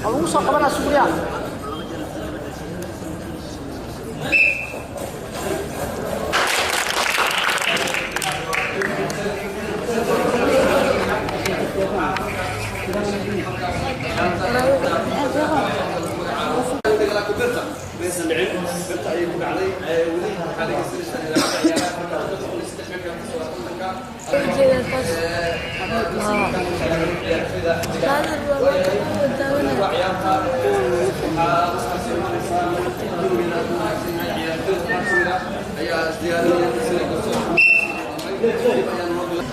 Waa lagu soo qabanaa sugriyaa. Maysan dhicin, birta ayay ku dhacday. Weli waxaa dhegeysanaysaa idaacadda ciyaaraha marka 303 ka soo tartanka ciyaartoyda. Ciyaarta waxaa markaas imanaysaa jawigeeda aad u wanaagsan yahay. Ciyaartoyda qaar ka mid ah ayaa isdiyaarinaya sida garsoorka dib ayaa noo bila.